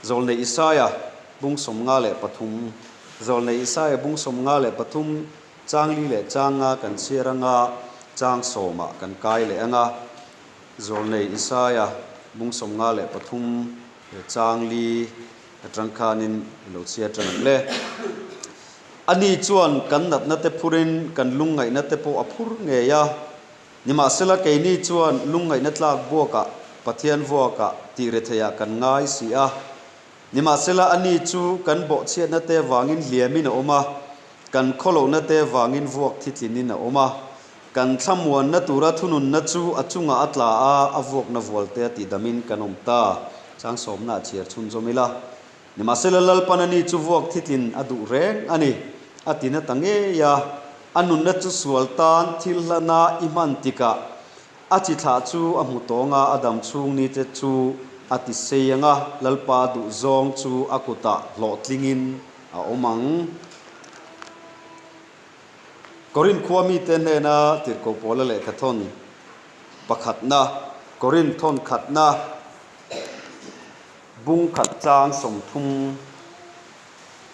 Zawlnei Isaia bung 53 Zawlnei Isaia bung 53 chang li leh chang nga kan chhiar anga, chang sawmah kan kai leh anga. Zawlnei Isaia bung 53 chang li atang khanin i lo chhiar tan ang le. Ani chuan kan natna te phurin kan lungngaihna te pawh a phur ngei a. Nimahsela keini chuan lungngaihna tlak buakah Pathian vuakah tih retheiah kan ngai si a. Nimahsela ani chu kan bawhchhiatna te vangin hliamin a awm a, kan khawlohna te vangin vuak thitlinin a awm a. Kan thlamuanna tura thununna chu a chungah a tla a, a vuakna vualte a tihdamin kan awm ta. Chang sawmna a chhiar chhunzawm ila. Nimahsela Lalpan ani chu vuak thitlin a duh reng a ni, a ti na ta ngei a. A nunna chu sual tan thil hlana i hman tikah a chi thlah chu a hmu tawng a, a dam chhung ni te chu a ti sei ang a, Lalpa duhzawng chu a kutah hlawhtlingin a awm ang. Korinth khua mite hnena tirhkoh pawla lehkha thawn pakhatna, Korinth thawn khatna, Bung khat chang 30,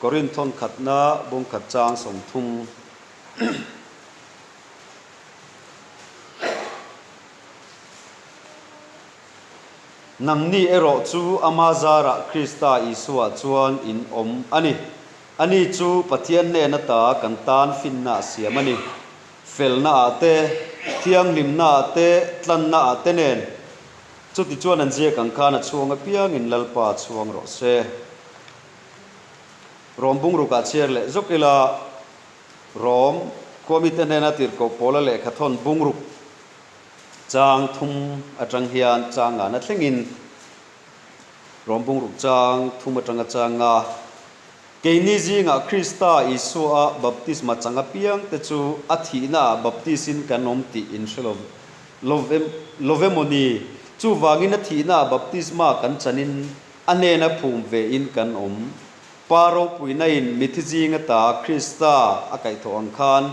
Korinth thawn khatna bung khat chang 30. Nangni erawh chu ama zarah Krista Isua chuan in awm a ni. Ani chu Pathian hnen ata kan tan finna a siam a ni. Felna ah te, thianghlimna ah te, tlanna ah te nen. Chuti chuan an ziak ang khan a chhuang apiangin Lalpa chhuang rawh se. Rom bungrukah chhiar leh zawk ila, Rom khuamite hnena tirhkoh pawla lehkha thawn bungruk chang thum atang hian chang ngana thlengin Rom bungruk chang thum atanga chang nga. Keini zingah Krista Isua baptisma chang apiangte chu a thihnaah baptisin kan awm tih in hre lo lo ve maw ni? Chuvangin a thihnaah baptisma kan chanin a hnena phum vein kan awm. Pa ropuinain mithi zing ata Krista a kaihthawh ang khan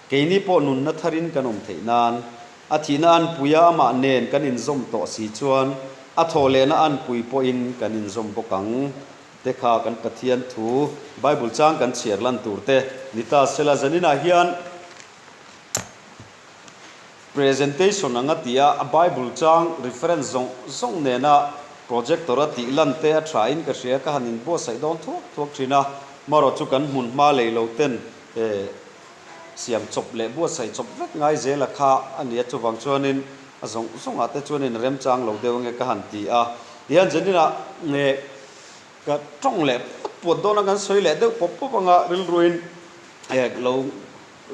keini pawh nunna tharin kan awm theih nan a thihna anpuia amah nen kan inzawm tawh si chuan a thawhlehna anpui pawhin kan inzawm bawk ang. Te kha kan Pathian thu Bible chang kan chhiar lan tur te ni ta sela zaninah hian presentation anga ti a, a Bible chang reference zawng zawng nena projector a tih lan te a tha in ka hria ka han in buatsaih dawn thuak thuak thin a, marawh chu kan hmun hma lei lo ten siam chawp leh buatsaih chawp vek ngai zel a kha a ni a, chuvang chuanin a zawng zawngah te chuanin remchang lo deuh ange ka han ti a, tihian zaninah Ka tawng leh puat puat dawn a, kan sawi leh deuh pawp pawp anga rilruin lo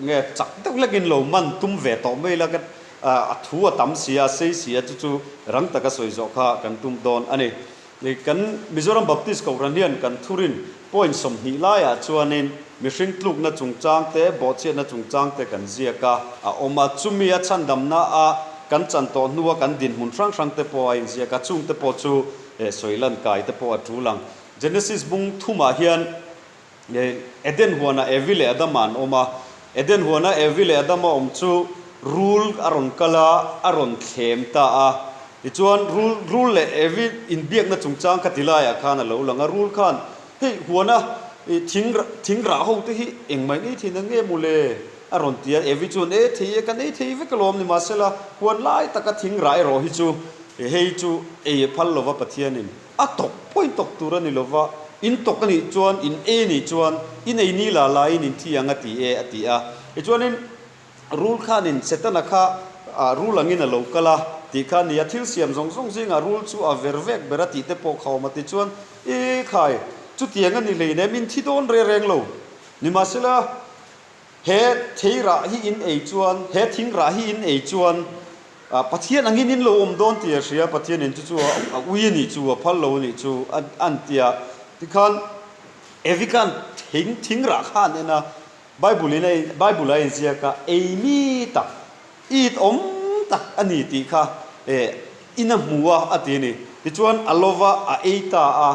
nge chak deuh hlekin lo man tum ve tawh mai ila ka a thu a tam si a, sei si a chu chu rang taka sawi zawh kha kan tum dawn a ni. Kan Mizoram Baptist Kohhran hian kan thurin point 20 laiah chuanin mihring tlukna chungchang te, bawhchhiatna chungchang te kan ziak a, a awm a, chumi a chhandamna a kan chan tawh hnua kan dinhmun hrang hrang te pawh a inziak a, chungte pawh chu He sawi lan kai te pawh a tul ang. Genesis bung thumah hian Eden huanah Evi leh Adama an awm a. Eden huana Evi leh Adama awm chu rul a rawn kal a, a rawn thlem ta a. Tichuan rul rul leh Evi inbiakna chungchang kha ti laiah khan a lo lang a. Rul khan, Hei huana thing thing rah ho te hi engmah in ei thei na nge maw le? a rawn ti a. Evi chuan, E thei e, kan ei thei vek alawm nimahsela huan lai taka thing rah erawh hi chu Hei chu ei a phal lova Pathianin a tawk pawhin tawk tur a ni lova, in tawk a nih chuan, in ei a nih chuan, in ei ni la laiin in thi ang a ti e a ti a. Tichuanin rul khanin Setana kha rul angin a lo kal a tih kha a ni a, thil siam zawng zawng zingah rul chu a ver vek ber a tih te pawh kha awm a ti chuan, I khai, chutiang a ni hleinem, in thi dawn reng reng lo. Nimahsela he thei rah hi in ei chuan, he thing rah hi in ei chuan, Pathian angin in lo awm dawn tih a hria, Pathianin chu chu a ui a nih chu, a phal lo a nih chu an ti a. Tikhan Evi khan thing thing rah kha an en a, Bible in a Bible a inziak a, ei mi tak, it awm tak a ni tih kha in a hmu a a ti a ni. Tichuan a lova a ei ta a.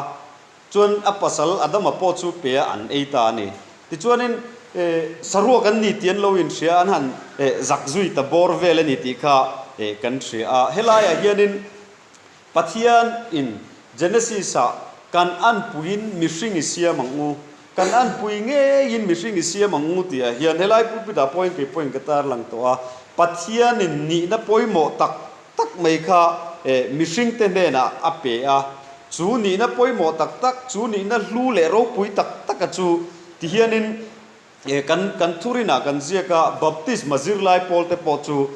Chuan a pasal Adama pawh chu pe a an ei ta a ni. Tichuanin saruak an ni tih an lo inhria an han zak zui ta bawr vel a ni tih kha kan hria a. Helaiah hianin Pathian in Genesis ah Kan anpuiin mihring i siam ang u, kan anpui ngeiin mihring i siam ang u tihah hian helai pulpit-ah pawhin kei pawhin ka tarlang tawh a, Pathianin nihna pawimawh tak tak mai kha mihringte hnenah a pe a, chu nihna pawimawh tak tak, chu nihna hlu leh ropui tak taka chu tihianin Kan kan thurinah kan ziak a, baptisma zirlai pawl te pawh chu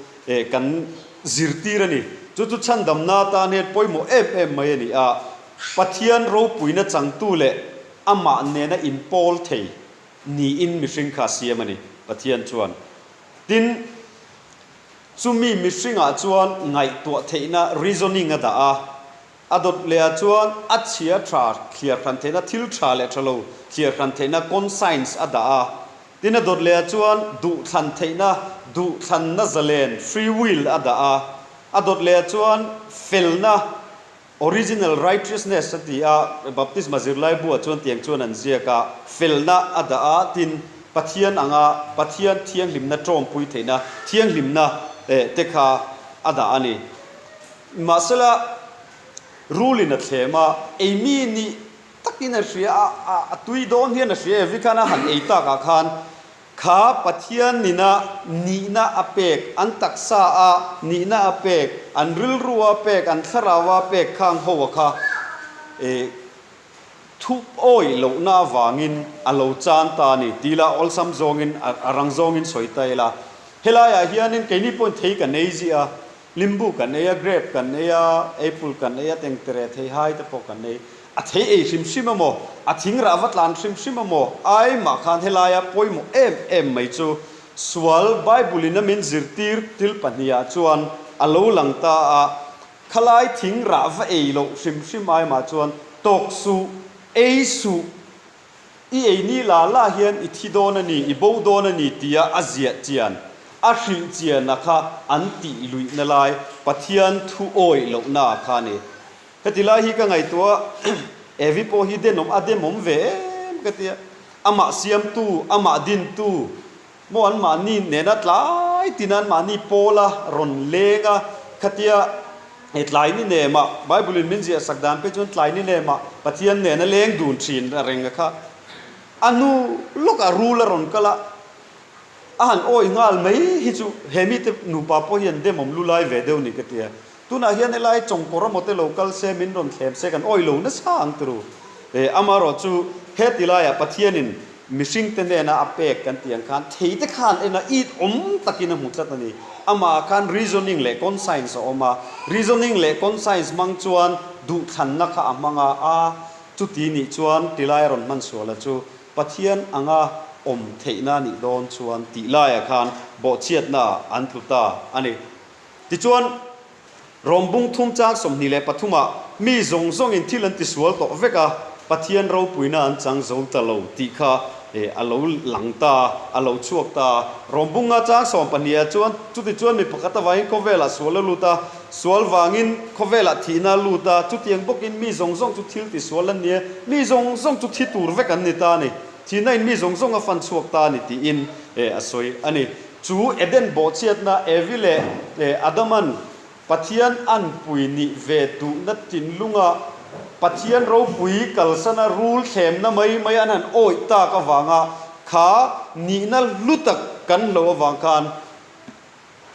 kan zirtir a ni. Chu chu chhandamna atan hian pawimawh em em mai a ni a, Pathian ropuina changtu leh amah nena inpawl thei niin mihring kha a siam a ni, Pathian chuan. Tin, chumi mihringah chuan ngaihtuah theihna, reasoning, a dah a, A dawt leh chuan a chhia tha thliar hran theihna, thil tha leh tha lo thliar hran theihna, conscience, a dah a. Tin a dawt leh chuan duhthlan theihna, duhthlanna zalen, free will, a dah a. A dawt leh chuan felna, original righteousness, a ti a, Baptisma zirlai buah chuan tiang chuan an ziak a, felna a dah a, tin Pathian anga Pathian thianghlimna tawmpui theihna, thianghlimna, te kha a dah a ni. Mahsela, rulin a thlem a, ei mi nih takin a hria a, a tui dawn hian a hria Evi khan a han ei takah khan kha Pathian nina nihna a pek, an taksa a nihna a pek, an rilru a pek, an thlarau a pek khang ho a kha eh Thup awih lohna avangin a lo chan ta a ni ti ila awlsam zawngin a rang zawngin sawi ta ila. Helaiah hianin keini pawhin thei kan ei ziah a, limbu kan ei a, grape kan ei a, apple kan ei a, tengtere theihai te pawh kan ei. A thei ei hrim hrim emaw, a thing rah va tlan hrim hrim emaw ai mah khan helaia pawimawh em em mai chu sual Bible in a min zirtir thil pahnihah chuan a lo lang ta a, Khalai thing rah va ei loh hrim hrim ai mah chuan tawk suh, ei suh, i ei ni la la hian i thi dawn a ni, i bo dawn a ni tia a ziah chian, a hrilh chian a kha an tih luihna lai Pathian thu awih lohna a kha a ni. Heti lai hi ka ngaihtuah a, Evi pawh hi denawm a demawm ve em ka tia, amah siamtu, amah dintu, Maw anmahni nena tlai tin anmahni pawla rawn leng a, khatia he tlai ni nemah Bible in min ziah sak dan phei chuan tlai ni nemah Pathian nena leng dun thin a reng a kha. A hnu lawkah rul a rawn kal a, a han awih nghal mai hi chu he mite nupa pawh hi an demawm lu lai ve deuh ni ka tia. Tunah hian helai chawngkawr amaw te lo kal se, min rawn thlem se kan awih lo nasa ang turu. Amaherawh chu heti laiah Pathianin mihringte hnena a pek kan tih ang khan thei te khan en a it awm takin a hmu tlat a ni. Amahah khan reasoning leh conscience a awm a, reasoning leh conscience hmang chuan duhthlanna kha a hmang a, a chuti nih chuan tilai a rawn hman sual a chu Pathian anga awm theihna nih dawn chuan tih laiah khan bawhchhiatna an tlu ta a ni. Tichuan, Rom bung thum chang 23 ah mi zawng zawngin thil an tisual tawh vek a, Pathian ropuina an chang zo ta lo tih kha a lo lang ta, a lo chhuak ta. Rom bunga chang 12 ah chuan, chutichuan mi pakhat avangin khawvelah sual a lut a, sual vangin khawvelah thihna a lut a, chutiang bawkin mi zawng zawng chu thil tisual an ni a, mi zawng zawng chu thi tur vek an ni ta a ni. Thihna in mi zawng zawng a fan chhuak ta a ni tiin a sawi a ni. Chu Eden bawhchhiatna Evi leh Adaman Pathian anpui nih ve duhna tinlunga Pathian ropui kalsana rul thlemna mai mai an han awih tak avanga kha nihna hlu tak kan hloh avang khan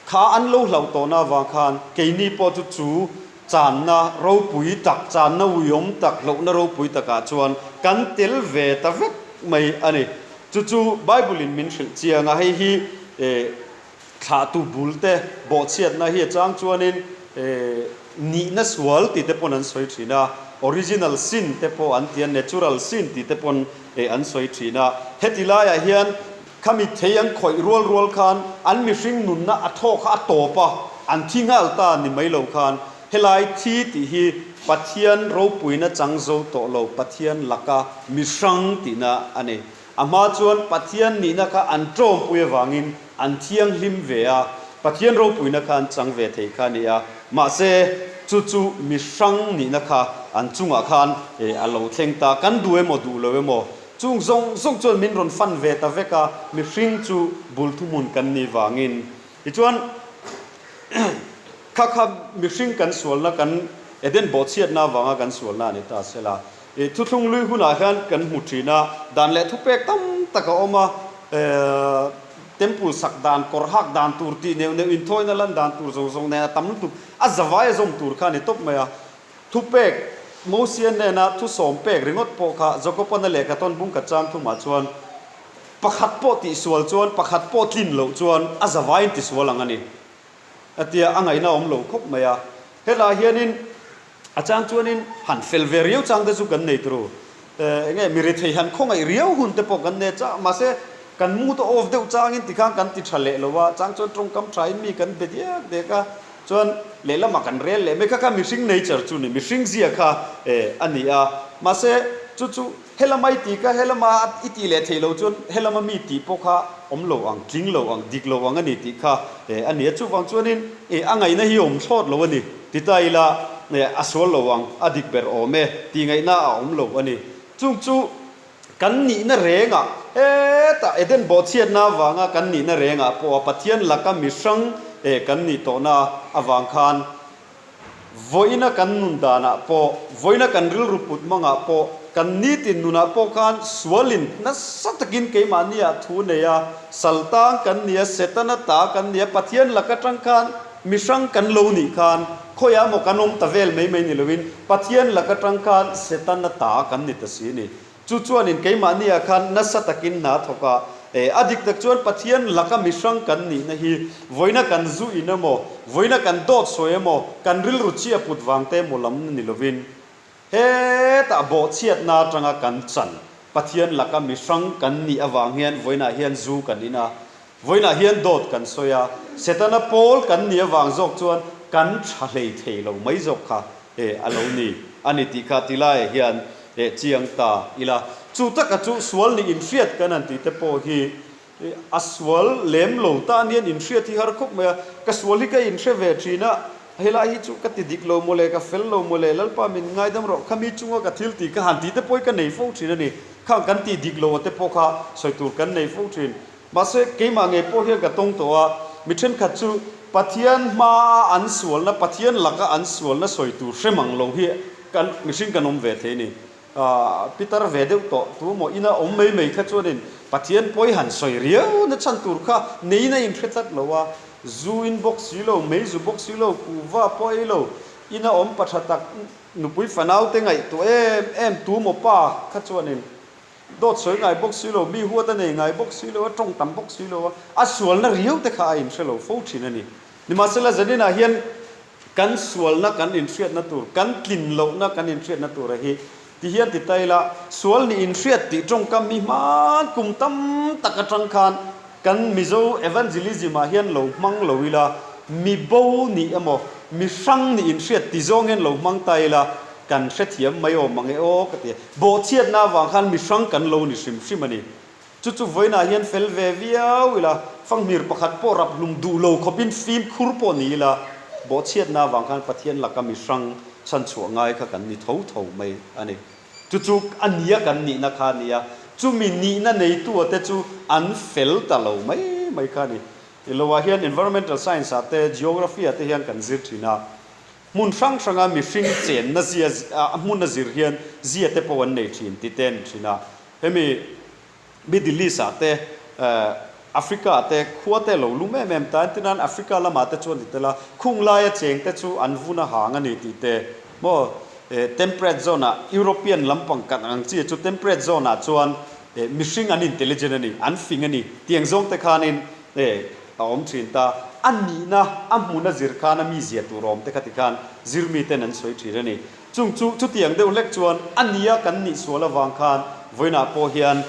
Kha an lo hlauh tawhna avang khan keini pawh chu chu channa ropui tak, channa uiawm tak, hlauhna ropui takah chuan kan tel ve ta vek mai a ni. Chu chu Bible-in min hrilh chiang a, hei hi thlahtu bul te bawhchhiatna hi a chang chuanin nihna sual tih te pawn an sawi thin a, original sin te pawh an ti a, natural sin tih te pawn an sawi thin a. Heti laiah hian Khami thei an khawih rual rual khan an mihring nunna a thaw kha a tawp a, an thi nghal ta ni mai lo khan helai thi tih hi Pathian ropuina chang zo tawh lo Pathian laka mihrang tihna a ni. A hma chuan Pathian nihna kha an tawmpui avangin an thianghlim ve a, Pathian ropuina kha an chang ve thei kha a ni a, mahse chu chu mihrang nihna kha an chungah khan a lo thleng ta, kan duh emaw duh lo emaw Chung zawng zawng chuan min rawn fan ve ta vek a, mihring chu bul thuhmun kan nih vangin. Tichuan, kha kha mihring kan sualna kan Eden bawhchhiatna avanga kan sualna a ni ta sela. I thuthlung lui hunah hian kan hmu thin a, dan leh thupek tam tak a awm a, temple sak dan, kawr hak dan tur tih neuh neuh inthawina lan dan tur zawng zawng nen a tam lutuk, a zavai a zawm tur kha a ni tawp mai a. Thupek, Mosia hnena thusawm pek ringawt pawh kha Jakob-ana lehkha tawn bung khat chang thumah chuan pakhat pawh tihsual chuan pakhat pawh tlin loh chuan a zavaiin tisual ang a ni a tia a ngaihna a awm lo khawp mai a. Helaiah hianin A chang chuanin han fel ve riau chang te chu kan nei turu. Eng nge mi rethei han khawngaih riau hun te pawh kan nei chang mahse kan mood a off deuh changin tikhan kan ti tha leh lo a, chang chuan tawngkam thain mi kan be diak dek a, chuan lehlamah kan rel leh mai kha kha mihring nature chu ni, mihring zia kha a ni a. Mahse chu chu Helama i tih kha helama i tih leh theih loh chuan helama mi tih pawh kha awm lo ang, tling lo ang, dik lo ang a ni tih kha a ni a. Chuvang chuanin a ngaihna hi awm thlawt lo a ni. Ti ta ila a sual lo ang, a dik ber awm e tih ngaihna a awm lo a ni. Chung chu kan nihna rengah hetah Eden bawhchhiatna avanga kan nihna rengah pawha Pathian laka mi hrang kan nih tawhna avang khan Vawiina kan nun danah pawh, vawiina kan rilru put mangah pawh, kan nitin nunah pawh khan sualin nasa takin keimahniah thu nei a, saltang kan ni a, Setana ta kan ni a, Pathian lak atang khan mihrang kan lo nih khan khawiah maw kan awm ta vel mai mai ni loin Pathian lak atang khan Setana ta kan ni ta si ni. Chu chuanin keimahniah khan nasa takin hna thawk a, e, a dik tak chuan Pathian laka mihrang kan nihna hi vawiina kan zu in emaw, vawiina kan dawt sawi emaw, kan rilru chhia put vang te emaw lam ni lovin, hetah bawhchhiatna atanga kan chan Pathian laka mihrang kan nih avang hian vawiinah hian zu kan in a, vawiinah hian dawt kan sawi a, Setana pawl kan nih avang zawk chuan kan tha hlei thei lo mai zawk kha. E, a lo ni a ni tih kha ti laiah hian e chiang ta ila. Chu taka chu sual nih inhriat kan han tih te pawh hi a sual lem lo tan hian inhriat hi har khawp mai a. Ka sual hi ka inhre ve thin a, helai hi chu ka ti dik lo maw le, ka fel lo maw le, Lalpa min ngaidam rawh, khami chunga ka thil tih ka han tih te pawh hi ka nei fo thin a ni. Khang kan tih dik lo a te pawh kha sawi tur kan nei fo thin. Mahse, keimah ngei pawh hian ka tawng tawh a, mi thenkhat chu Pathian hmaa an sualna, Pathian laka an sualna sawi tur hre mang lo hi kan mihring kan awm ve thei a ni. Pitar ve deuh tawh tu maw ina awm mai mai kha chuanin Pathian pawi han sawi riau na chhan tur kha neiin a inhre tlat lo a, zu in bawk si lo, mei zu bawk si lo, kuhva pawh ei lo, ina awm pa tha tak nupui fanaute ngaihtuah em em tu maw pa kha chuanin Dawt sawi ngai bawk si lo, mi huat a nei ngai bawk si lo, a tawng tam bawk si lo a, a sualna riau te kha a inhre lo fo thin a ni. Nimahsela zaninah hian kan sualna kan inhriatna tur, kan tlin lohna kan inhriatna tura hi ti hian ti ta ila, sual nih inhriat tih tawngkam hi hman kum tam tak atang khan Kan Mizo evangelism ah hian lo hmang lo ila, mi bo nih emaw, mi hrang nih inhriat ti zawng hian lo hmang ta ila, kan hrethiam mai awm ang e aw ka ti a. Bawhchhiatna avang khan mi hrang kan lo ni hrim hrim a ni. Chu chu vawiinah hian fel ve viau ila, fanghmir pakhat pawh rap hlum duh lo khawpin fimkhur pawh ni ila, bawhchhiatna avang khan Pathian laka mi hrang chhanchhuah ngai kha kan ni tho tho mai a ni. Chu chu a nia kan nihna kha a ni a, chumi nihna neitua te chu an fel ta lo mai mai kha a ni. I loah hian environmental science ah te, geography ah te hian kan zir thin a, hmun hrang hranga mihring chenna zia a hmun a zir hian zia te pawh an nei thin ti te a ni thin a. Hemi Middle East ah te, Africa ah te khua te lo lum em em ta. Entirnan Africa lamah te chuan ti tel a, khung laia cheng te chu an vun a hang a ni tih te maw temperate zone ah European lampang kan ang chi chu temperate zone ah chuan mihring an intelligent a ni, an fing a ni tiang zawng te khanin a awm thin ta. A nihna a hmun a zir khan a mizia tur awm te kha ti khan zirmi ten an sawi thin a ni. Chung chu chutiang deuh hlek chuan a nia kan nih sual avang khan vawiinah pawh hian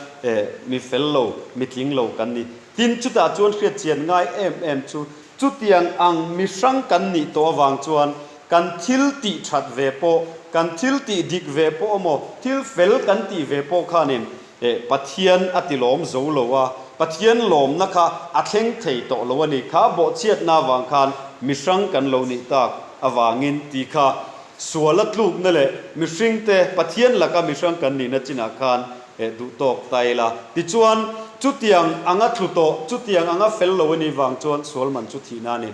mi fel lo, mi tling lo kan ni. Tin, chutah chuan hriat chian ngai em em chu chutiang ang mi hrang kan nih tawh avang chuan kan thil tih that ve pawh, kan thil tih dik ve pawh emaw, thil fel kan tih ve pawh khanin Pathian a ti lawm zo lo a, Pathian lawmna kha a thleng thei tawh lo a ni. Kha bawhchhiatna avang khan mi hrang kan lo nih tak avangin ti kha sual a tlukna leh mihringte Pathian laka mi hrang kan nihna chinah khan duh tawk ta ila. Tichuan, chutiang anga tlu tawh, chutiang anga fel lo a nih vang chuan sual man chu thihna a ni.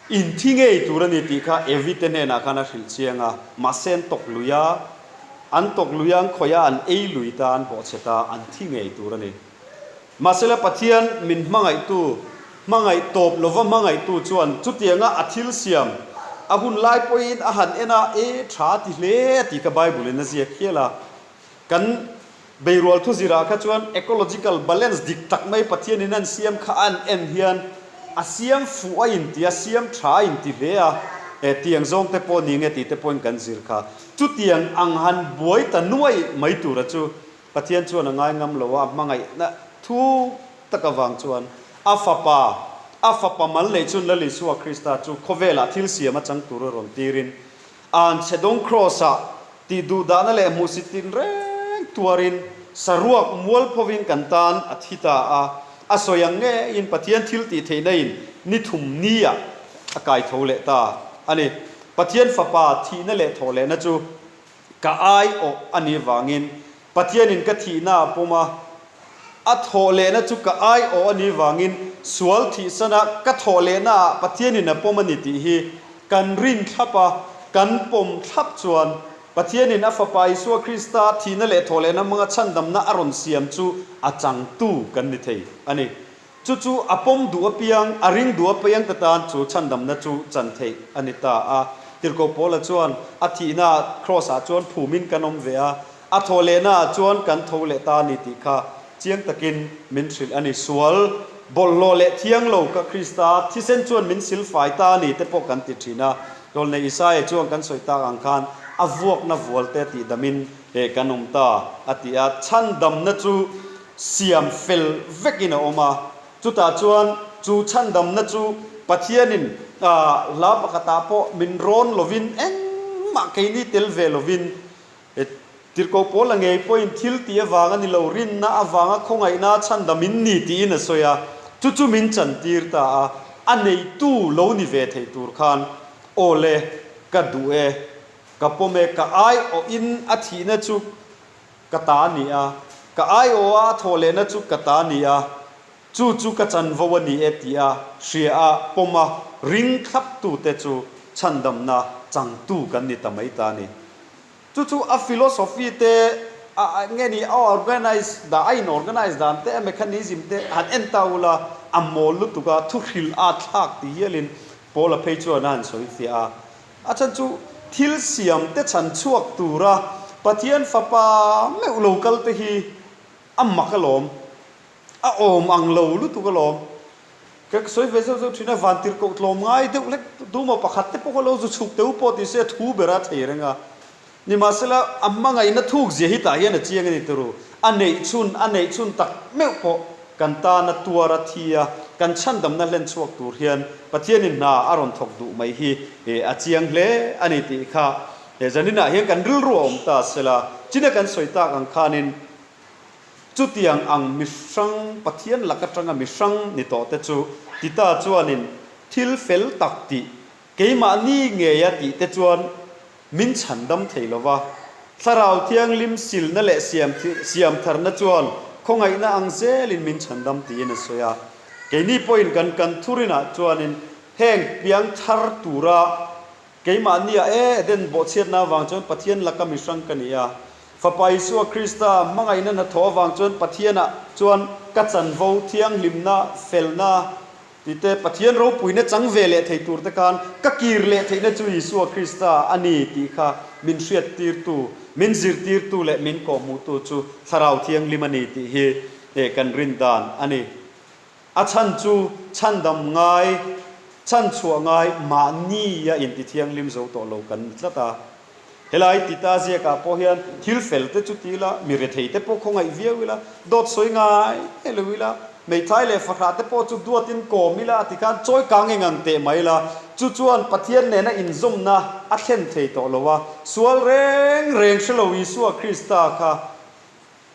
Inthi ngei tur a ni tih kha Evi te hnenah khan a hrilh chiang a, mahse an tawk lui a. An tawk lui a, an khawih a, an ei lui ta, an bawhchhe ta, an thi ngei tur a ni. Mahsela Pathian min hmangaihtu, hmangaih tawp lova hmangaihtu chuan chutianga a thil siam a hun lai pawhin a han en a, e, tha a ti hle a tih kha Bible-in a ziak hial a. Kan beirual thuzirah kha chuan ecological balance dik tak mai Pathianin an siam kha a an en hian a siam fuh a inti a, siam tha a inti hle a, e, tiang zawng te pawh ni nge tih te pawhin kan zir kha. Chutiang ang han buai ta nuai mai tura chu Pathian chuan a ngai ngam lo a, a hmangaihna thu tak avang chuan a fapa, a fapa mal neih chun Lal Isua Krista chu khawvelah thil siam a chang tur a rawn tirin an chhedawng Kraws-ah tih duhdahna leh hmuhsit tin reng tuarin saruak mualphovin kan tan a thi ta a, a sawi ang ngeiin Pathian thil tih theihna in ni thum niah a kai tho leh ta a ni. Pathian fapa thihna leh thawhlehna chu Ka aiawh a nih vangin Pathianin ka thihna a pawm a, a thawhlehna chu ka aiawh a nih vangin sual thihsana ka thawhlehnaah Pathianin a pawm a ni tih hi kan rin thlap a, kan pawm thlap chuan Pathianin a Fapa Isua Krista thihna leh thawhlehna hmanga chhandamna a rawn siam chu a changtu kan ni thei a ni. Chu chu a pawm duh apiang, a ring duh apiang te tan chu chhandamna chu chan theih a ni ta a. Tirhkoh Paula chuan a thihnaah Kraws-ah chuan phumin kan awm ve a, a thawhlehnaah chuan kan tho leh ta a ni tih kha chiang takin min hrilh a ni. Sual, bawlhhlawh leh thiang lo ka Krista thisen chuan min silfai ta a ni te pawh kan ti thin a. Rawlnei Isaia chuan kan sawi tak ang khan a vuakna vualte tihdamin kan awm ta a ti a. Chhandamna chu siam fel vekin a awm a, chutah chuan chu chhandamna chu Pathianin hla pakhatah pawh min rawn lovin engmah keini tel ve lovin Tirhkoh Paula ngei pawhin thil tih avang a ni lo, rinna avanga khawngaihna chhandam in ni tiin a sawi a, chu chu min chantir ta a, a neitu lo ni ve thei tur khan aw le, ka duh e, ka pawm e, ka aiawhin a thihna chu Ka ta a ni a, ka aiawha a thawh lehna chu ka ta a ni a, chu chu ka chanvo a ni e tia hria a pawm a ring thlaptute chu chhandamna changtu kan ni ta mai ta a ni. Chu chu a philosophy te a nge ni a organize dah a in organize dan te a mechanism te han en ta ula a mawl lutuk a thuhrilh a thlak ti hialin Paula phei chuan a han sawi fiah a. A chhan chu thil siam te chhan chhuak tura Pathian Fapa meuh lo kal te hi a mak alawm, a awm ang lo lutuk alawm. Ka sawi ve zeuh zeuh thin a, vantirhkoh tlawm ngai deuh hlek duhmaw pakhat te pawh kha lo zu chhuk teu pawh ti se a thu ber a thei reng a. Nimahsela a hmangaihna thuk zia hi tah hian a chiang a ni turu. A neih chhun, a neih chhun tak meuh pawh kan tana tuar a thi a, kan chhandamna hlen chhuak tur hian Pathianin hna a rawn thawk duh mai hi a chiang hle a ni tih kha he zaninah hian kan rilru a awm ta sela. China kan sawi tak ang khanin chutiang ang mihrang, Pathian lak atanga mihrang ni tawh te chu Tita chuanin thil fel tak tih Keimahni ngeia tih te chuan min chhandam thei lo va, Thlarau Thianghlim silna leh siamtharna chuan khawngaihna ang zelin min chhandam tiin a sawi a. Keini pawhin kan kan thurinah chuanin heng piang thar tura keimahnia e Eden bawhchhiatna avang chuan Pathian laka mi hrang ka ni a, Fapa Isua Krista hmangaihna hnathawh avang chuan Pathianah chuan ka chanvo thianghlimna, felna, Tite, Pathian ropuina chang ve leh thei tur te khan ka kir leh theihna chu Isua Krista a ni tih kha min hriattirtu, min zirtirtu leh min kawhhmuhtu chu Thlarau Thianghlim a ni tih hi eh kan rin dan a ni. A chhan chu chhandam ngai, chhanchhuah ngai mahnia intithianghlim zo tawh lo kan ni tlat a. Helai Tita ziakah pawh hian thil fel te chu ti ila, mi rethei te pawh khawngaih viau ila, dawt sawi ngai ngai lo ila, hmeithai leh fahrah te pawh chu duatin kawm ila a ti khan chawi kang eng ang teh mai ila, chu chuan Pathian nena inzawmna a thlen thei tawh lo a, sual reng reng hre lo Isua Krista kha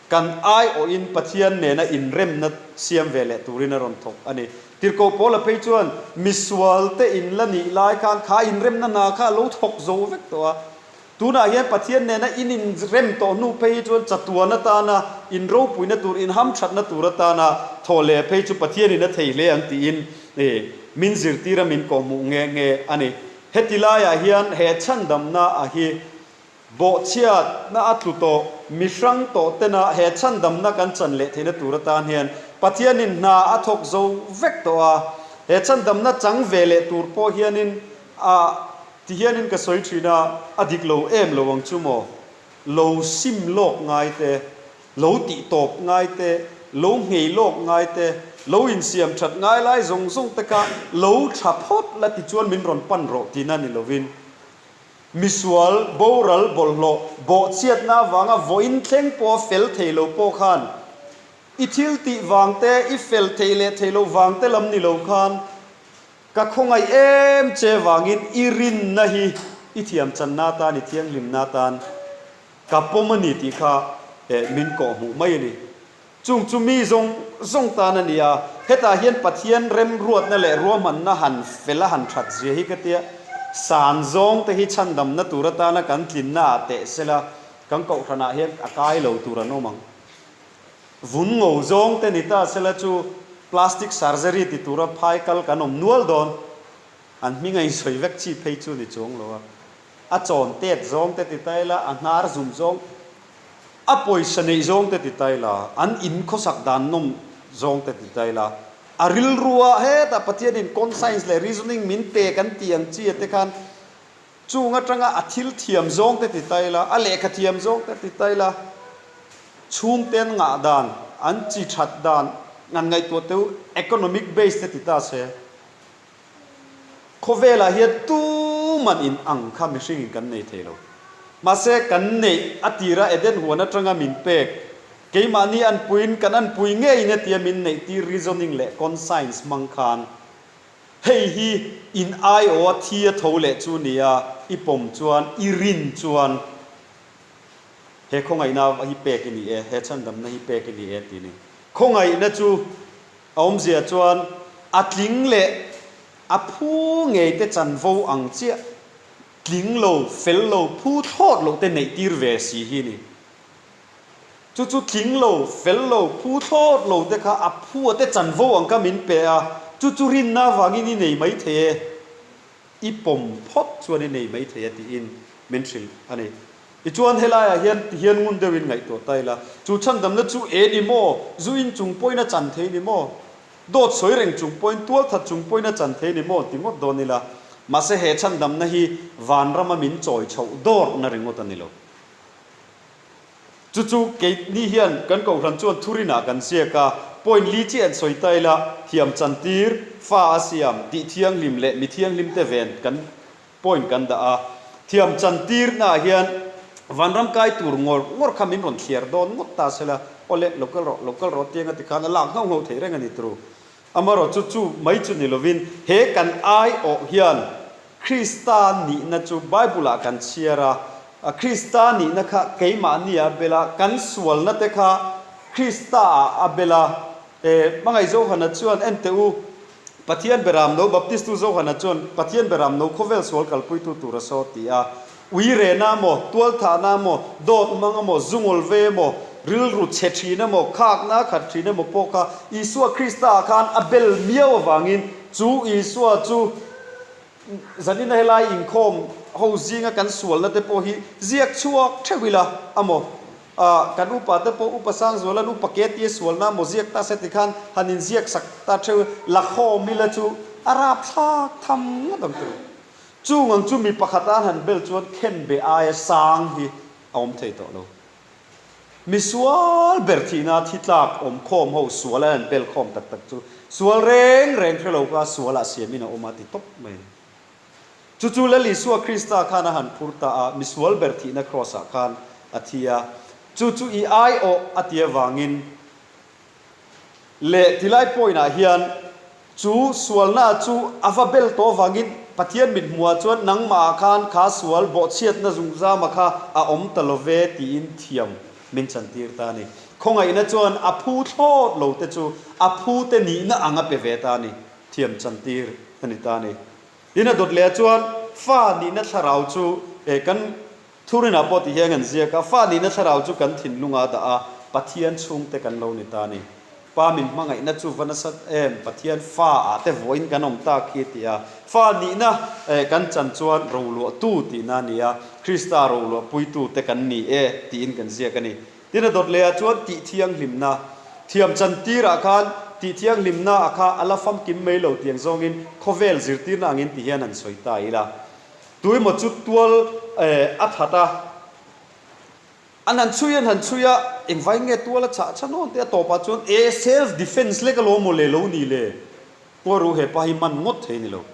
Kan aiawhin Pathian nena inremna siam ve leh turin a rawn thawk a ni. Tirhkoh Paula phei chuan misualte in la nih lai khan kha inremna hna kha a lo thawk zo vek tawh a. Tunah hian Pathian nena in inrem tawh hnu phei hi chuan chatuan atana inropuina tur, inhamthatna tur atana thawh leh phei chu Pathianin a thei hle ang tiin min zirtir a, min kawhhmuh nghe nghe a ni. Heti laiah hian he chhandamna a hi. Bawhchhiatna a tlu tawh, mi hrang tawh tena he chhandamna kan chan leh theihna tur atan hian Pathianin hna a thawk zo vek tawh a. He chhandamna chang ve leh tur pawh hianin a ti hianin ka sawi thin a, a dik lo em lo ang chu maw? Lo sim lawk ngai te, lo tih tawp ngai te, lo nghei lawk ngai te, lo insiam that ngai lai zawng zawng te kha lo tha phawt la tichuan min rawn pan rawh tihna ni lovin Misual, boral, bawlhhlawh, bawhchhiatna avanga vawiin thleng pawha fel thei lo pawh khan i thil tih vang te, i fel thei leh thei lo vang te lam ni lo khan ka khawngaih em che vangin i rinna hi i thiamchanna atan, i thianghlimna atan ka pawm a ni tih kha min kawhhmuh mai a ni. Chung chu mi zawng zawng tan a ni a, hetah hian Pathian remruatna leh ruahmanna han fel a han that zia hi ka tia, san zawng te hi chhandamna tur atana kan tlinna ah teh sela kan kohhranah hian a kai lo tur an awm ang. Vun ngo zawng te ni ta sela chu plastic surgery ti tura phai kal kan awm nual dawn, an hming a insawi vek chi phei chu ni chuang lo a, a chawn tet zawng te ti ta ila, a hnar zum zawng. A pawisa neih zawng te ti ta ila, an in khawsak dan nawm zawng te ti ta ila, a rilrua hetah Pathianin conscience leh reasoning min pe kan tih ang chi te khan chung atanga a thil thiam zawng te ti ta ila, a lehkha thiam zawng te ti ta ila, chhungte an ngah dan, an chi that dan, an ngaihtuah teu economic base te ti ta se. Khawvelah hian tuman in ang kha mihringin kan nei thei lo. Mahse, kan neih a tira Eden huan atanga min pek, keimahni anpuiin kan anpui ngeiin hetia min neih tir reasoning leh conscience hmang khan hei hi in aiawha thi a tho leh chu nia i pawm chuan i rin chuan he khawngaihna hi pek i ni e, he chhandamna hi pek i ni e tih a ni. Khawngaihna chu A awmzia chuan a tling leh a phu ngei te chanvo ang chiah tling lo, fel lo, phu thlawt loh te neih tir ve si hi ni. Chu chu tling lo, fel lo, phu thlawt lo te kha a phu a te chanvo ang kha min pe a, chu chu rinna avangin i nei mai thei e, i pawm phawt chuan i nei mai thei e tiin min hrilh a ni. Tichuan helaiah hian ti hian ngun deuhin ngaihtuah ta ila, chu chhandamna chu e ni maw? Zu in chung pawhin a chan thei ni maw? Dawt sawi reng chung pawhin, tualthat chung pawhin a chan thei ni maw? ti ngawt dawn ila. Mahse he chhandamna hi vanrama min chawi chhoh dawrhna ringawt a ni lo. Chu chu keini hian kan kohhran chuan thurinah kan ziak a, point li chiah an sawi ta ila, thiam chantir, fa a siam, tih thianghlim leh mi thianghlimte ven kan Point kan dah a, thiam chantirnaah hian vanram kai tur ngawr ngawr kha min rawn thliar dawn ngawt ta sela, awle lo kal rawh, lo kal rawh tianga tikhan a lak nghauh nghauh thei reng a ni turu. Amaherawh chu chu mai chu ni lovin he kan aiawh hian Krista nihna chu Bible-ah kan chhiar a, Krista nihna kha keimahni a bel a, kan sualna te kha Krista-ah a bel a, E, hmangaih Johana chuan, En teh u, Pathian beram no, Baptistu Johana chuan, Pathian beram no khawvel sual kalpuitu tur a saw ti a. Ui rehna maw, tualthahna maw, dawt hmang emaw, zungawl ve emaw, rilru chhe thin emaw, khakna a khat thin emaw pawh kha Isua Krista ah khan a bel miau avangin chu Isua chu Zanina helai inkhawm ho zinga kan sualna te pawh hi ziak chhuak theuh ila amaw? Ah, kan upa te pawh Upa Sangzuala'n Upa Ketia sualna amaw ziak ta se tikhan han inziak sak ta theuh la khawm ila chu a rapthlak tham ngawt ang tawh. Chung ang chu mi pakhat an han bel chuan khenbe aia sang hi a awm thei tawh lo. Misual ber thihna thi tlak awm khawm ho sual an han bel khawm tak tak chu sual reng reng hre lo kha sualah siamin a awm a ti tawp mai a ni. Chu chu Lal Isua Krista khan a han phur ta a, misual ber thihna kraws ah khan a thi a, chu chu i aiawh a ti avangin leh tilai point ah hian Chu sualna chu a va bel tawh avangin Pathian mit hmuhah chuan nangmahah khan kha sual bawhchhiatna zungzama kha a awm ta lo ve tiin thiam min chantir ta a ni. Khawngaihna chuan a phu thlawt lo te chu a phu te nihna ang a pe ve ta a ni. Thiam chantir a ni ta a ni. Tin a dawt lehah chuan fa nihna thlarau chu kan Thurinah pawh ti hian an ziak a, fa nihna thlarau chu kan thinlungah a dah a, Pathian chhungte kan lo ni ta a ni. Pa min hmangaihna chu va nasat em, Pathian fa ah te vawiin kan awm tak hi ti a, fa nihna kan chan chuan roluahtu tihna a ni a. Krista roluahpuitute kan ni e tiin kan ziak a ni. Tin a dawt lehah chuan tih thianghlimna, thiam chantirah khan tih thianghlimna a kha a la famkim mai lo tiang zawngin khawvel zirtirna angin ti hian han sawi ta ila. Tuemaw chu tual a that a, an han chhui an han chhui a, engvai nge tual a chah chhan awn tih a tawpah chuan e self defence lek alawm maw le lo ni le, Ngawiru he pa hi man ngawt thei ni lo.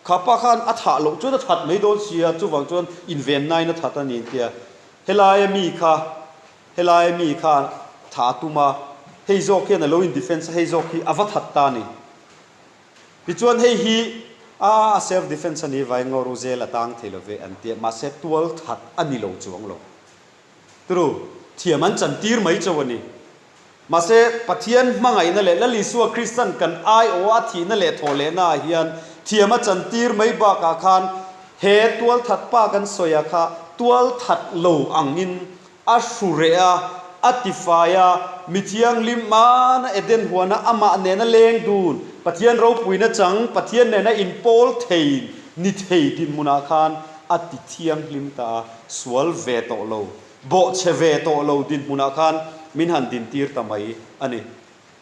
Kha pa khan a thah loh chuan a that mai dawn sia, chuvang chuan invennain a that a ni an tia. Helaia mi kha, helaia mi kha thah a tum a, hei zawk hian a lo in defence a, hei zawk hi a va that ta a ni. Tichuan hei hi a a self defence a ni vai Ngawiru zel a tang thei lo ve an tia, mahse tual that a ni lo chuang lo. Turu, thiam an chantir mai chauh a ni. Mahse, Pathian hmangaihna leh Lal Isua Kristan kan aiawha a thihna leh thawhlehnaah hian thiam a chantir mai bakah khan he tualthat pa kan sawi a kha tualthat lo angin a hru reh a, a tifai a, mi thianghlim hmana Eden huana amah nena leng dun, Pathian ropuina chang, Pathian nena inpawl thei ni thei dinhmunah khan a ti thianghlim ta a, sual ve tawh lo. Bawhchhe ve tawh lo dinhmunah khan min han dintir ta mai a ni.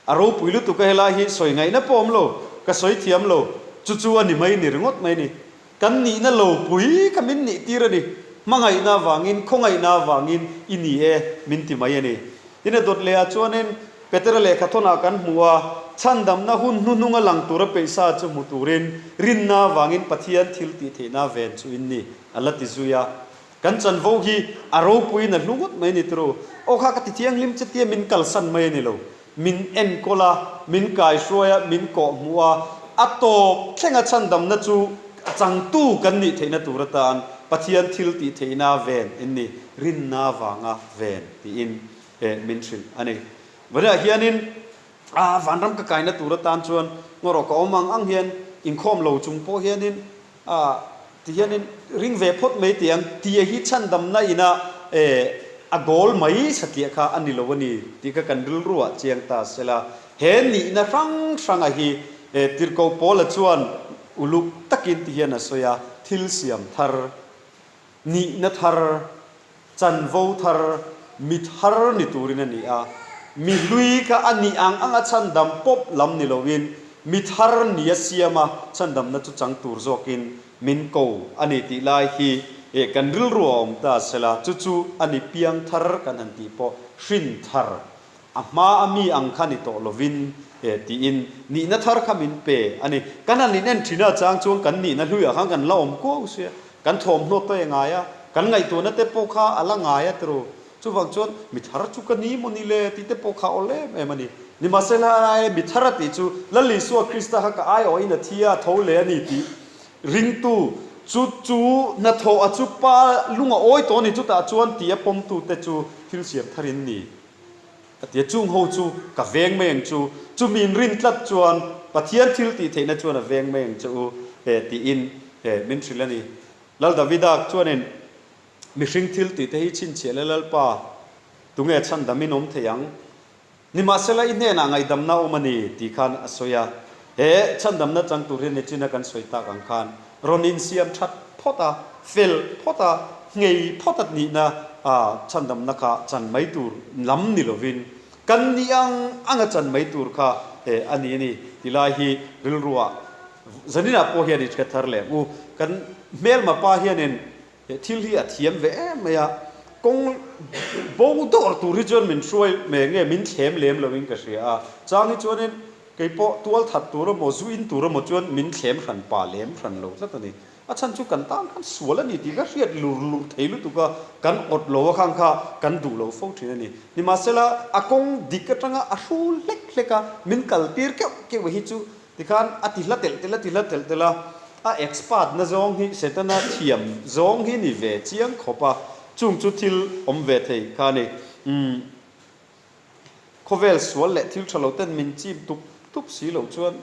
A ropui lutuk a helai hi sawi ngaihna pawh awm lo, ka sawi thiam lo, chu chu a ni mai ni ringawt mai ni. Kan nihna lo pui kha min nihtir a ni. Hmangaihna avangin, khawngaihna avangin i ni e min ti mai a ni. Tin a dawt leh ah chuanin Petera lehkhathawnah kan hmu a, chhandamna hun hnuhnunga lang tura peihsa chu hmu turin rinna avangin Pathian thil tih theihna ven chu in ni a la ti zui a. Kan chanvo hi a ropuiin a hlu ngawt mai a ni turu. Aw kha ka ti thianghlim che tia min kalsan mai a ni lo. Min enkawl a, min kaihruai a, min kawhhmuh a, a tawp thlenga chhandamna chu a changtu kan nih theihna tur atan Pathian thil tih theihna ven in ni, rinna vanga ven tiin min hrilh a ni. Vawniah hianin a vanram ka kaina tur atan chuan ngaw rawh ka awm ang ang hian inkhawm lo chung pawh hianin A, ti hianin ring ve phawt mai tih ang, tia hi chhandamna ina eh a goal mai satliah kha a ni lo a ni tih kha kan rilruah chiang ta se la. He nihna hrang hranga hi eh Tirhkoh Paula chuan uluk takin ti hian a sawi a, thil siam thar, nihna thar, Chanvo thar, mi thar ni turin a ni a, mi hlui kha a nih ang anga chhandam pawp lam ni loin mi thar ni a siam a, chhandamna chu chang tur zawkin min ko a ni tih lai hi kan rilru a awm ta sela, chu chu a ni piang thar kan han tih pawh hrin thar A hma a mi ang kha ni tawh lovin e tiin nihna thar kha min pe a ni. Kan han inen thin a chang chuan kan nihna hluiah khan kan la awm kuau sia, kan thawmhnaw te ngai a, kan ngaihtuahna te pawh kha a la ngai a tiraw. Chuvang chuan mi thar chu ka ni maw ni le tih te pawh kha awl em em a ni. Nimahsela ai mi thar a tih chu Lal Isua Krista kha ka aiawhin a thi a, a tho leh a ni tih ringtu chu chu hnathawh a chu pa lung a awi tawh a ni chutah chuan tih a pawmtute chu thil siam tharin ni. A ti a, chung ho chu ka veng mai ang chu, chumi in rin tlat chuan Pathian thil tih theihna chuan a veng mai ang che u he tiin he min hrilh a ni. Lal Davida chuanin mihring thil tih te hi chhinchhiah le Lalpa, tunge chhandam in awm thei ang? Nimahsela i hnenah ngaihdamna awm a ni tih khan a sawi a. He chhandamna chang tur hian nichina kan sawi tak ang khan rawn insiam that phawt a, fel phawt a, nghei phawt a nihna chhandamna kha chan mai tur lam ni lovin kan nih ang anga chan mai tur kha a ni a ni ti lai hi rilruah zaninah pawh hian i hre thar leh ang u. Kan hmelma pa hianin he thil hi a thiam ve em mai a, kawng bo dawr tur hi chuan min hruai me nge min thlem lem loin ka hria a, chang hi chuanin kei pawh tual that tur emaw zu in tur emaw chuan min thlem hran pa lem hran lo tlat a ni. A chhan chu kan tan khan sual a ni tih ka hriat lur lur thei lutuk a, kan awt lo a khang kha kan duh lo fo thin a ni. Nimahsela a kawng dik atanga a hru hlek hlek a, min kal tir keuh keuh hi chu Tikhan a ti hla telh telh a ti hla telh telh a, a expert na zawng hi Setana thiam zawng hi ni ve chiang khawp a, chung chu thil awm ve thei kha a ni. Umm khawvel sual leh thil tha lo ten min chim tup tup si loh chuan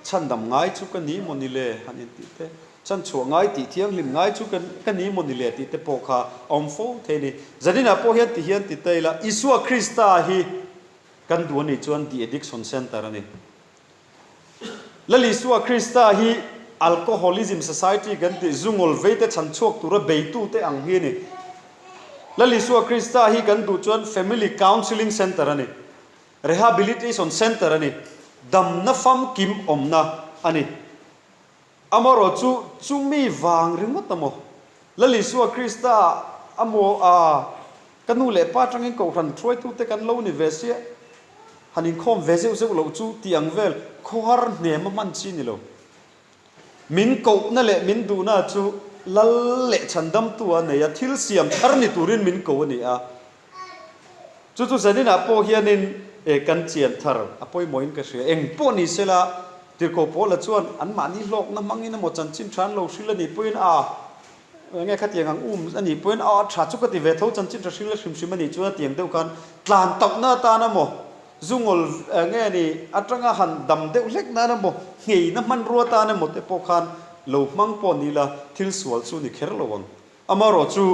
chhandam ngai chu ka ni maw ni le han intih te, chhanchhuah ngai tih thianghlim ngai chu ka ni maw ni le tih te pawh kha a awm fo thei a ni. Zaninah pawh hian ti hian ti ta ila, Isua Krista hi kan duh a nih chuan The Addiction Centre a ni. Lal Isua Krista hi Alcoholism Society kan tih zungawl veite chhan chhuak tura beitute ang hi a ni. Lal Isua Krista hi kan duh chuan Family Counselling Centre a ni. Rehabilitation Centre a ni. Damna famkim awmna a ni. Amaherawh chu chumi vang ringawt a maw? Lal Isua Krista a maw a ka nu leh pa atangin kohhran hruaitute kan lo ni ve sia, han inkhawm ve zeuh zeuh loh chu tih ang vel khawhar hnem a hman chi ni lo. Min kohna leh min duhna chu Lal leh chhandamtu a nei a, thil siam thar ni turin min ko a ni a. Chu chu zaninah pawh hianin kan chian thar a pawimawhin ka hria. Eng pawh ni sela, Tirhkoh Paula chuan anmahni hlawkna hmangin emaw chanchin tha an lo hril a nih pawhin a enge khatiang ang um a nih pawhin a tha chu ka ti ve tho, chanchin tha hril a hrim hrim a nih chuan a tiang deuh khan tlan tauhna atan emaw zungawl nge ni atanga han dam deuh hlek nan emaw ngheina hmanrua atan emaw te pawh khan lo hmang pawh ni la thil sual chu ni kher lo ang. Amaherawh chu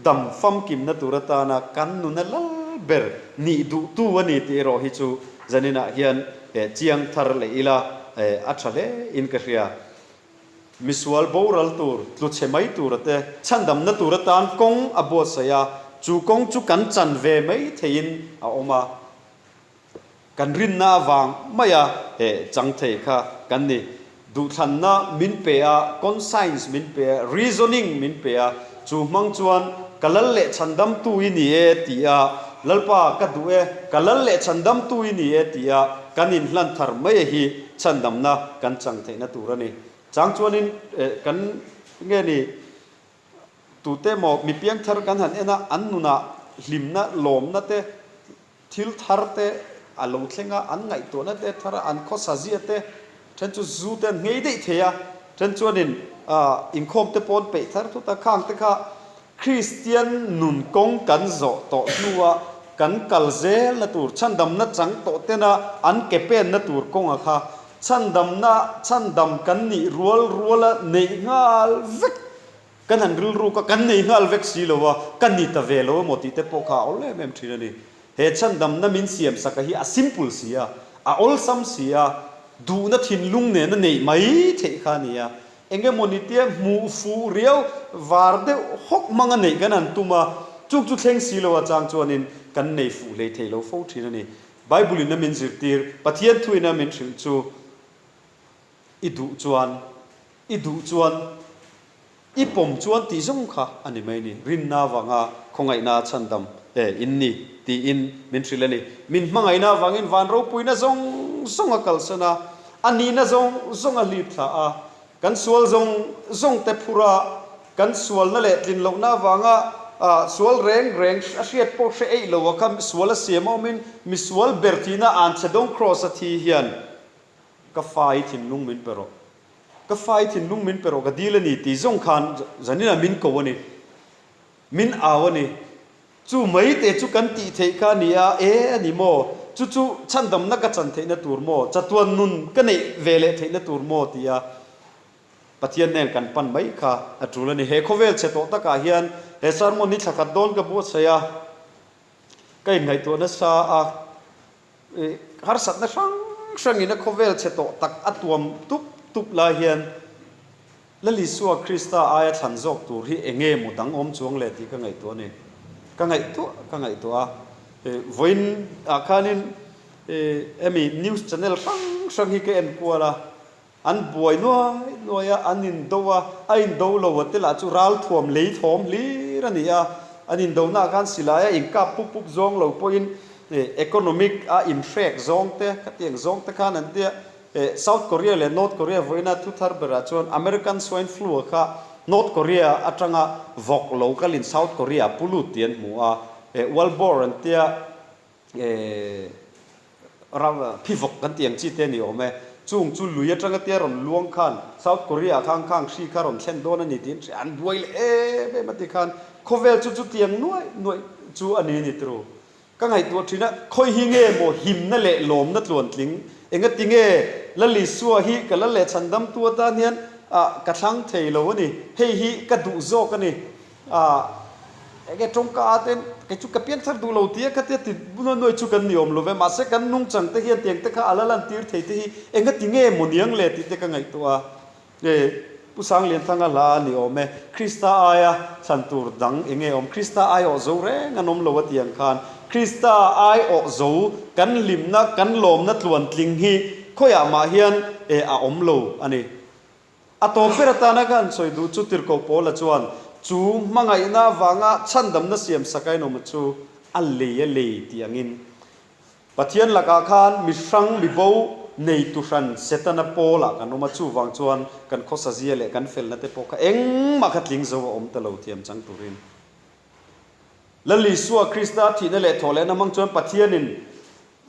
dam famkimna tur atana kan nuna lal ber nih duhtu a ni tih erawh hi chu zaninah hian chiang thar leh ila a tha hle in ka hria. Misual boral tur, tlu chhe mai tura te chhandamna tur atan kawng a buatsaih a, chu kawng chu kan chan ve mai theihin a awm a. Kan rinna avang maia he chang thei kha kan ni. Duhthlanna min pe a, conscience min pe a, reasoning min pe a, chu hmang chuan ka lal leh chhandamtu i ni e ti a, Lalpa ka duh e, ka lal leh chhandamtu i ni e ti a kan inhlan thar mai a hi chhandamna kan chang theihna tur a ni. Chang chuanin kan nge ni tute maw mi piangthar kan han en a, an nunah hlimna, lawmna te, Thil thar te a lo thleng a, an ngaihtuahna te thar a, an khawsa zia te, then chu zu te an nghei daih thei a, then chuanin inkhawm te pawh an peih thar thut a, khang te kha Kristian nun kawng kan zawh tawh hnua kan kal zelna tur, chhandamna chang tawh tena an ke penna tur kawnga kha chhandamna chhandam kan nih rual ruala neih nghal vek Kan han rilruk a, kan nei nghal vek si lo a, ka ni ta ve lo emaw tih te pawh kha a awl em em thin a ni. He chhandamna min siam saka hi a simple si a, a awlsam si a, duhna thinlung nena neih mai theih kha a ni a. Eng emaw ni tia hmuh fuh riau var deuh hawk hmanga neih kan han tum a, chung chu thleng si lo atang chuanin kan nei fuh hlei thei lo fo thin a ni. Bible in a min zirtir, Pathian thuin a min hrilh chu I duh chuan, i duh chuan, i pawm chuan tih zawng kha a ni mai ni. Rinna avanga khawngaihna chhandam e in ni tiin min hrilh a ni. Min hmangaihna avangin van ropuina zawng zawng a kalsan a, a nihna zawng zawng a hlip thla a, kan sual zawng zawng te phur a, kan sualna leh tlin lohna avanga sual reng reng a hriat pawh hre eih lo a kha sual a siam awmin misual ber thihna anchhedawng kraws a thi hian Ka fa i thinlung min pe rawh, ka fa i thinlung min pe rawh ka dil a ni tih zawng khan zaninah min ko a ni, min au a ni. Chu mai te chu kan tih theih kha a ni a, e a ni maw? Chu chu chhandamna ka chan theihna tur maw? Chatuan nun ka neih ve leh theihna tur maw? ti a Pathian nen kan pan mai kha a tul a ni. He khawvel chhe tawh takah hian he sermon hi thla khat dawn ka buatsaih a, ka inngaihtuah nasa a. Harsatna hrang hrangin a khawvel chhe tawh tak a tuam tup tup lai hian Lal Isua Krista aia thlan zawk tur hi eng nge maw dang awm chuang le tih ka ngaihtuah a ni. Ka ngaihtuah ka ngaihtuah a. Vawiin ah khanin hemi news channel hrang hrang hi ka en kual a. An buai nuai nuai a, an indo a, a indo lo a te lah chu ralthuam lei thawm hlir a ni a, an indonaah khan silai a inkap pup pup zawng lo pawhin economic a inhrek zawng te, khatiang zawng te khan an tia. South Korea leh North Korea vawiina thu thar berah chuan American swine flu a kha North Korea atanga vawk lo kalin South Korea a pu lut tih an hmu a, Wild boar an tia. Ram phivawk kan tih ang chi te a ni awm e. Chung chu lui atanga tia rawn luang khan South Korea ah khan khang hri kha rawn thlen dawn a ni tiin hria an buai leh em em a ti khan khawvel chu chutiang nuaih nuaih chu a ni a ni turu. Ka ngaihtuah thin a, khawi hi nge maw himna leh lawmna tluantling? Engati nge Lal Isua hi ka lal leh chhandamtu atan hian ka thlang thei lo a ni, hei hi ka duh zawk a ni. A, enge tawngka a ten kei chu ka piang thar duh lo tia khatia ti nuai nuai chu kan ni awm lo ve, mahse kan nungchang te hian tiang te kha a la lan tir thei te hi enga ti nge maw niang le tih te ka ngaihtuah a, e. Pu Sanglianthanga hla a ni awm e, Krista aia thlan tur dang eng nge awm? Krista aiawh zo reng an awm lo a tih ang khan Krista aiawh zo kan hlimna, kan lawmna tluantling hi khawiah mah hian e a awm lo a ni. A tawp ber atana ka han sawi duh chu Tirhkoh Paula chuan chu hmangaihna avanga chhandamna siam sak a inawm chu a lei a lei tih angin Pathian lakah khan mi hrang, mi bo nei tu hran Setana pawlah kan awm a, chuvang chuan kan khawsa zia leh kan felna te pawh kha engmah kha tling zo a awm ta lo thiam chang turin. Lal Isua Krista thihna leh thawhlehna hmang chuan Pathianin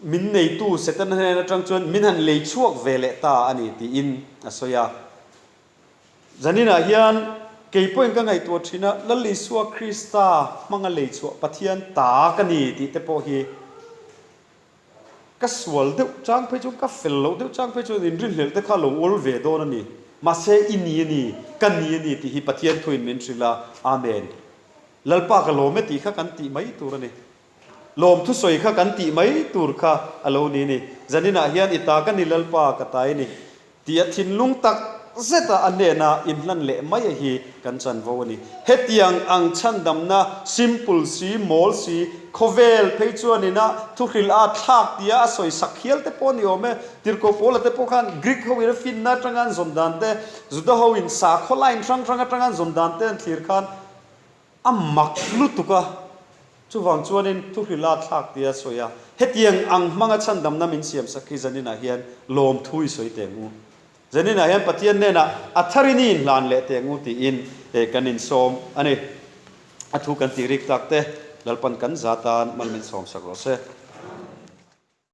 min neitu Setana hnen atang chuan min han lei chhuak ve leh ta a ni tiin a sawi a. Zaninah hian kei pawhin ka ngaihtuah thin a, Lal Isua Krista hmanga lei chhuah Pathian ta ka ni tih te pawh hi ka sual deuh chang phei chuan, ka fel loh deuh chang phei chuan inrinhlelh te kha lo awl ve dawn a ni. Mahse i ni a ni, ka ni a ni tih hi Pathian thuin min hrilh a, Amen. Lalpa ka lawm e tih kha kan tih mai tur a ni. Lawm thusawi kha kan tih mai tur kha a lo ni ni. Zaninah hian i ta ka ni Lalpa ka ta i ni tih a thinlung tak zeta a hnena inhlan leh mai a hi kan chanvo a ni. Hetiang ang chhandamna simple si, mawl si, khawvel phei chuanin a thuhrilh a thlak tia a sawi sak hial te pawh a ni awm e. Tirhkoh Paula te pawh khan Greek ho in a finna atanga an zawn dan te, Juda ho in sakhaw line hrang hrang atanga an zawn dan te an thlir khan A mak lutuk a, chuvang chuanin thuhrilha thlak tia sawi a, hetiang ang hmanga chhandamna min siam sak hi zaninah hian lawmthu i sawi teh ang u. Zaninah hian Pathian hnenah a tharin i inhlan leh teh ang u tiin kan insawm a ni. A thu kan tih rik tak te Lalpan kan za tan mal min sawm sak rawh se.